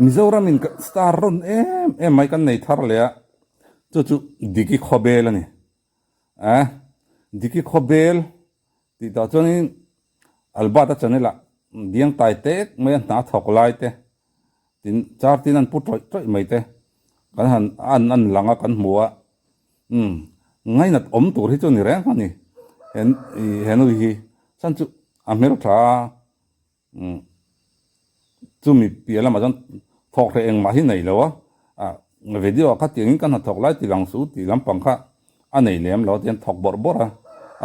Mizoram in star rawn em em mai kan nei thar leh a, chu chu Diki Khawbel a ni. A, Diki Khawbel tih tah chuanin Albert-a channel ah biang tai tek mai a hna thawk lai te, tin char tin an pu tawih tawih mai te kan han an an lang a kan hmu a, umm ngainat awm tur hi chu a ni reng a ni he he nu hi chhan chu a hmeltha a. Chumi piah lamah chuan thawk hreh engmah hi nei lo a, video ah kha tiangin ka hnathawk lai ti lang suh tih lampang kha a nei lem lo a tihian thawk bawrh bawrh a,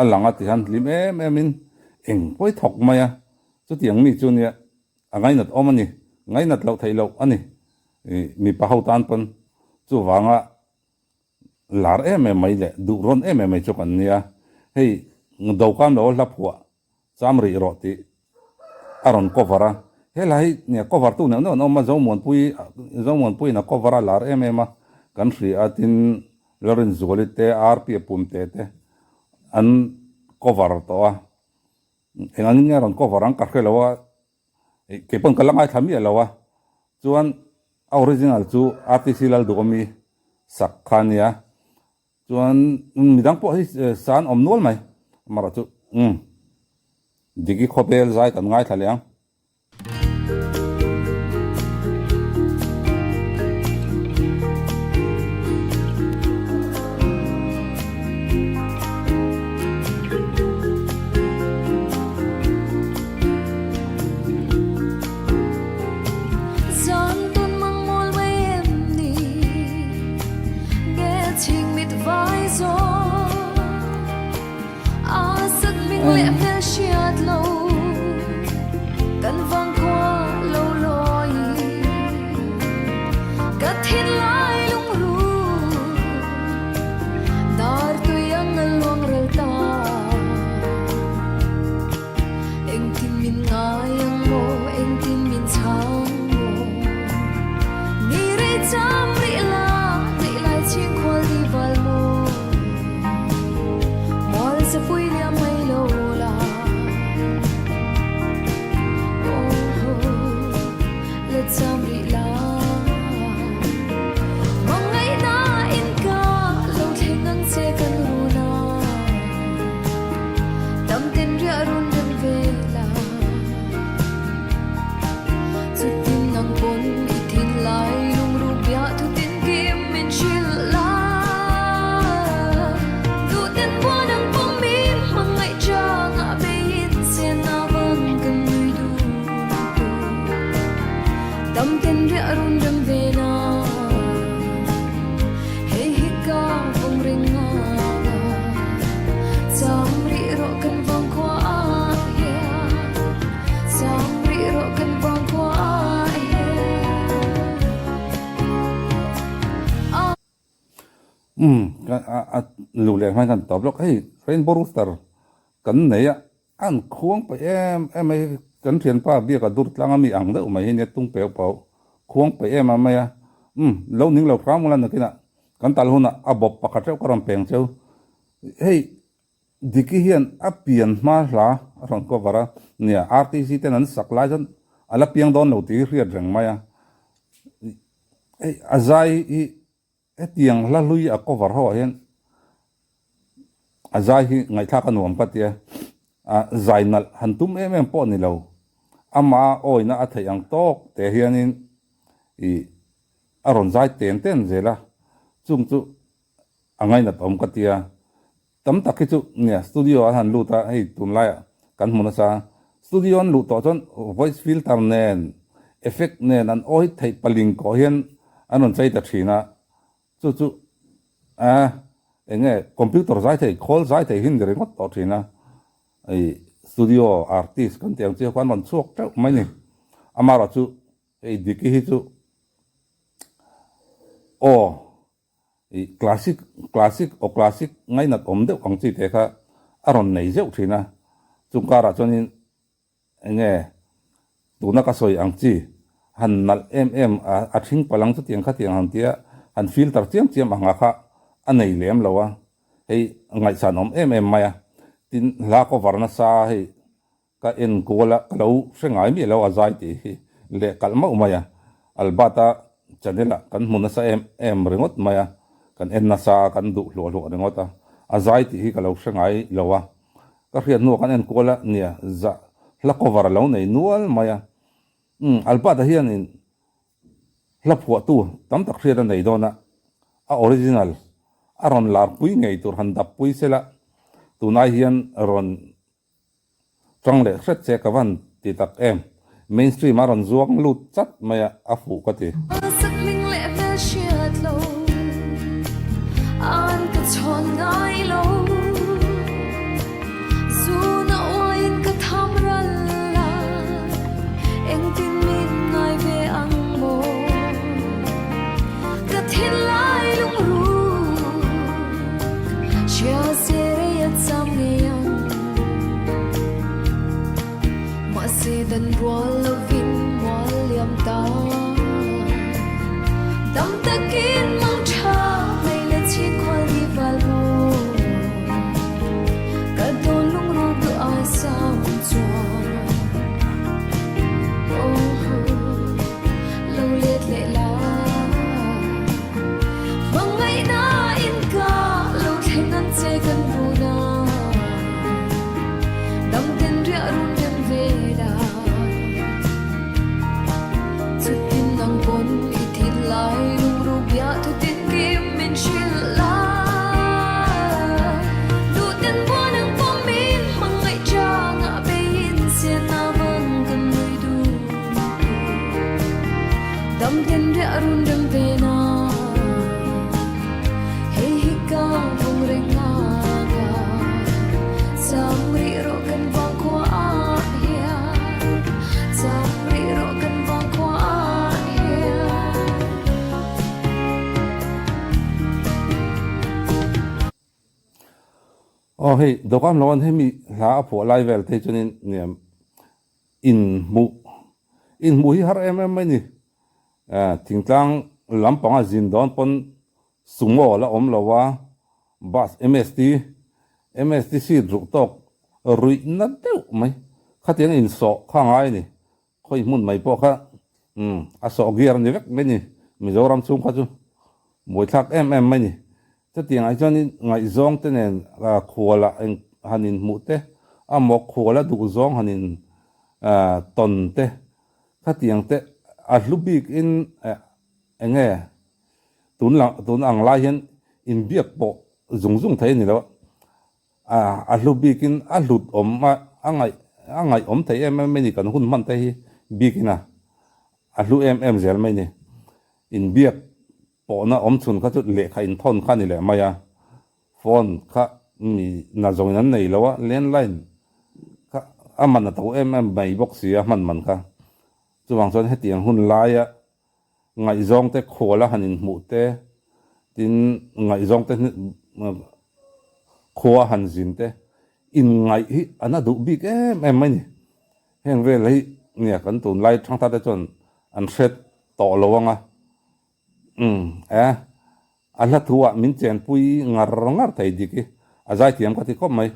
a lang a tihian hlim em em in eng pawh hi thawk mai a, chutiang mi chu nia a ngainat awm a ni, ngainat loh theih loh a ni mipa ho tan pawn chuvanga lar em em mai leh duh rawn em em mai chu kan nia, hei Dokan lo hla phuah Cham rih rawh tih a rawn cover a, he hla hi nia cover tu neuh neuh an awm a, Zomuanpui Zomuanpuiin a cover a lar em em a, kan hria a tin Lalrinzuali te RP a pumte te an cover tawh a, eng angin nge a rawn cover ang ka hre lo a, kei pawn ka la ngaithla miah lo a, chuan a original chu RTC Lalduhawmi sak kha a nia. Chuan midang pawh hi san awm nual mai, amaherawh chu umm Diki khawvel zai kan ngaithla leh ang. Umm a luh leh hmain kan tawp lawk hei rainbow rooster kan nei a an khuang paih em em mai kan thianpa biak a dur tlang a mi ang deuh mai hi nia tung peuh pauh khuang paih em em mai a umm lo ning lo hram ula nakinah kan tal hunah a bawp pakhat reuh ka rawn peng cheu hei Diki hian a pian hma hla a rawn cover a, nia RTC ten an sak lai chuan a la piang dawn lo tih hi hriat reng mai a. Hei a zai hi hetiang hla hlui a cover ho ah hian a zai hi ngaihthlak a nuam ka tia, a zai nalh han tum em em pawh ni lo, amah a awina a theih ang tawk te hianin ih a rawn zai ten ten zel a, chung chu A ngainat awm ka tia. Tam tak hi chu nia studio an han lut a, hei tunlaiah kan hmu nasa. Studio an luh tawh chuan voice filter nen, effect nen an awi theih paling kawh hian an rawn chei ta thin a. Chu chu a eng nge computer zai thei, khawl zai thei hi ni ringawt tawh thin a. Hei studio artist kan tih ang chi ho kha an rawn chhuak teuh mai ni. Amaherawhchu hei Diki hi chu aw. Ih classic classic aw classic ngainat awm deuh ang chi te kha a rawn nei zeuh thin a, chung karah chuanin eng nge tuna ka sawi ang chi han nalh em em a a thing palh ang chutiang khatiang han tia han filter chiam chiam ang a kha a nei lem lo a, hei ngaihsan awm em em mai a, tin hla cover nasa hei Ka en kual a, ka lo hre ngai miah lo a zai tih hi leh kalh mauh mai a. Albert-a channel ah kan hmu nasa em em ringawt mai a, kan en nasa a, kan duh hluah hluah ringawt a, a zai tih hi ka lo hre ngai lo a, ka hriat hnuah kan en kual a, nia zah hla cover a lo nei nual mai a, umm Albert-a hianin hla phuahtu tam tak hriat a nei dawn a, a original a rawn larpui ngei tur han dappui sela tunai hian rawn Tang leh hret che ka van ti tak em. Mainstream a rawn zuang lut chat mai a, a fuh ka ti. Sakhming leh hmel hriat lo an ka chhawn ngai lo Zuna uaiin ka tham ral a engtin min ngai ve ang maw Ka thinlai lungruk Hria se rei a cham ngei ang. Mahse dan rual lovin mual liam ta. Dam takin mang tha hmei le chhin khual ni val maw. Ka dawn lungruk duh ai sang chuan. Oh, lo let leh la. Hmangaihna in ka lo thleng ang che kan bun a, damten riah run rem ve la. Chutin nang pawn i thin lai lungru bia thutin kim min hrilh la. Duhten buan ang pawmin hmangaih changah beiin sian a vang kan nui dun tur. Damten riah run rem ve na, hei hi ka vawng reng ang a, cham rih rawh kan vang khua ah hian, cham rih rawh kan vang khua ah hian. Aw hei dawhkan lo an hemi hla a phuah lai vel te hi chuanin nia Inhmuh, inhmuh hi har em em mai ni. Thingtlang lampanga zin dawn pawn sumo la awm lo a, bus MST, MST seat ruh tawk ruih na deuh mai. Khatiang insawh kha ngai a ni. Khawi hmun mai pawh kha a sawh gear a ni vek mai ni. Mizoram chhung kha chu buaithlak em em mai ni. Chutiang ah chuanin ngaihzawng te nen khuala eng han inhmuh te, amaw khuala duhzawng han in tawn te, khatiang te a hlu bik in eng nge tun lang tun ang lai hian inbiak pawh zung zung thei a ni lo a, a hlu bik in a hlut awm a a ngaih a ngaih awm thei em em mai ni kan hun hman te hi bik in a a hlu em em zel mai ni inbiak Pawhna awm chhun kha chu lehkha inthawn kha a ni leh mai a, phone kha mi na zawngin an nei lo a, landline kha a man a to em em mai bawk si a hman man kha. Chuvang chuan hetiang hun laia ngaihzawng te khuala han inhmuh te, tin ngaihzawng te khua han zin te inngaih hi a na duh bik em em mai ni. Heng vel hi nia kan tunlai thangthar te chuan an hre tawh lo ang a. Umm e, a hla thu ah min chenpui ngar ngar thei dik i, a zaithiam ka ti khawp mai.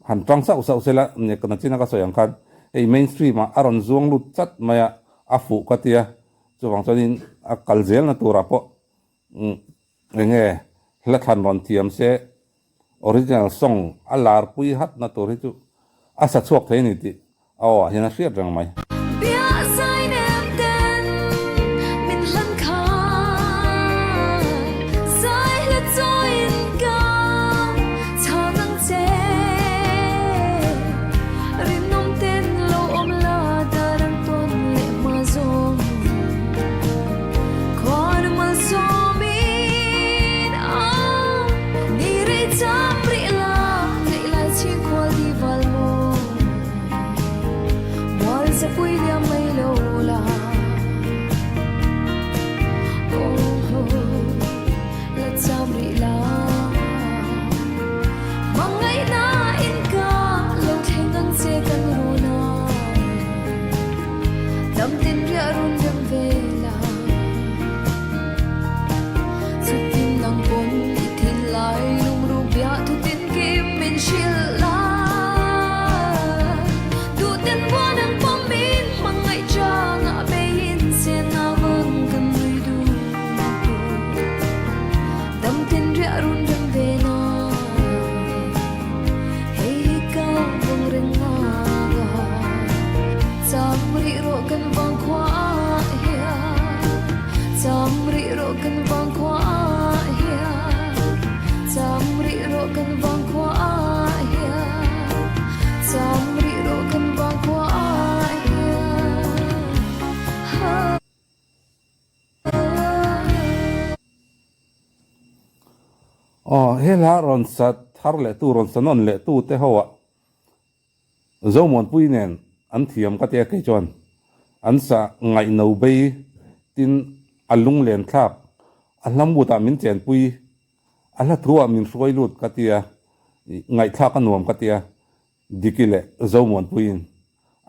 Han tang sauh sauh sela, nia ka nachina ka sawi ang khan hei mainstream ah a rawn zuang lut chat mai a, a fuh ka tia, chuvang chuanin a kal zelna turah pawh umm eng nge hla thlan rawn thiam se Original song a larpui hatna tur hi chu a sa chhuak thei a ni tih a aw ah hian a hriat reng mai. Biahzainem ten min hlan kha zai hla chawiin ka chhang ang che. Rinawm ten lo awm la dar ang tawn leh hma zawng khuan malsawmin a ni rei cham rih la theih lai chhing khual di val maw mual zapui liam mai lo la oh la cham rih la hmangaihna in ka lo thleng ang che kan run a dam tin riah run rem ve la. Chutin nang pawn i thin lai lungru bia thutin kim min hrilh la. Duhten buan ang pawmin hmangaih changah beiin sen a vang. rih rawh kan vang khua ah hian Cham rih rawh kan vang khua ah hian Cham rih rawh kan vang khua ah hian Cham rih rawh kan vang khua ah hian Aw he hla rawn sa thar leh tu rawn sa nawn leh tu te ho ah Zomuanpui nen an thiam ka tia kei chuan an sa ngaihno bei tin a lunglen thlak a hla mut ah min chenpui a hla thu ah min hruai lut ka tia ngaihthlak a nuam ka tia Diki leh Zomuanpuiin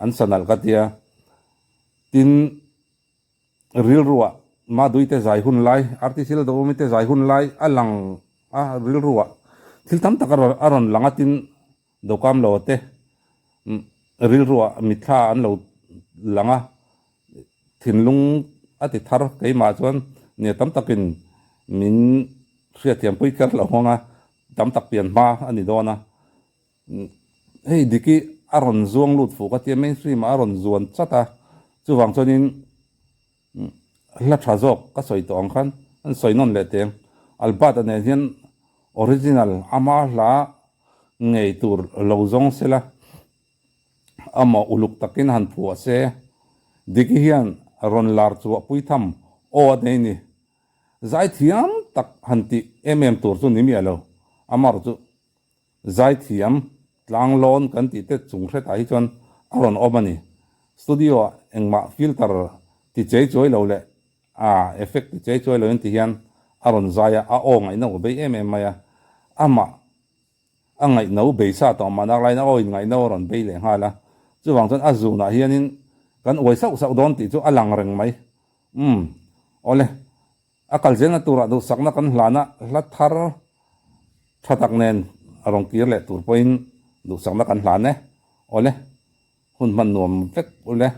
an sa nalh ka tia tin Rilruah Maduite zai hun lai, RTC Lalduhawmite zai hun lai a lang a, rilruah thil tam tak a rawn lang a tin Dokam lo te rilruah mitthla an lo lang a, thinlung a ti thar keimah chuan nia tam takin min hriatthiampui kher lo hawng a, tam tak pian hma a ni dawn a. Hei Diki a rawn zuang lut fuh ka tia mainstream ah a rawn zuan chat a, chuvang chuanin hla tha zawk ka sawi tawh ang khan an sawi nawn leh teng. Albert-a nen hian original ama hla ngei tur lo zawng sela, amah uluk takin han phuah se, Diki hian rawn lar chhuah pui tham aw a nei ni. Zaithiam tak han tih em em tur chu ni miah lo, amarawh chu Zaithiam tlanglawn kan tih te chung hretah hi chuan a rawn awm a ni. Studio ah engmah filter ti chei chuai lo leh a effect ti chei chuai lo in ti hian a rawn zai a, a aw ngaihno a bei em em mai a. Amah a ngaihno bei sa tawh mah nak laiin a aw in ngaihno a rawn bei leh nghal a. Chuvang chuan a zunah hianin kan uai sauh sauh dawn tih chu a lang reng mai. Umm. Awle. A kal zelna turah duhsakna kan hlana hla thar tha tak nen a rawn kir leh tur pawhin duhsakna kan hlan e. Awle, hun hman nuam vek ule.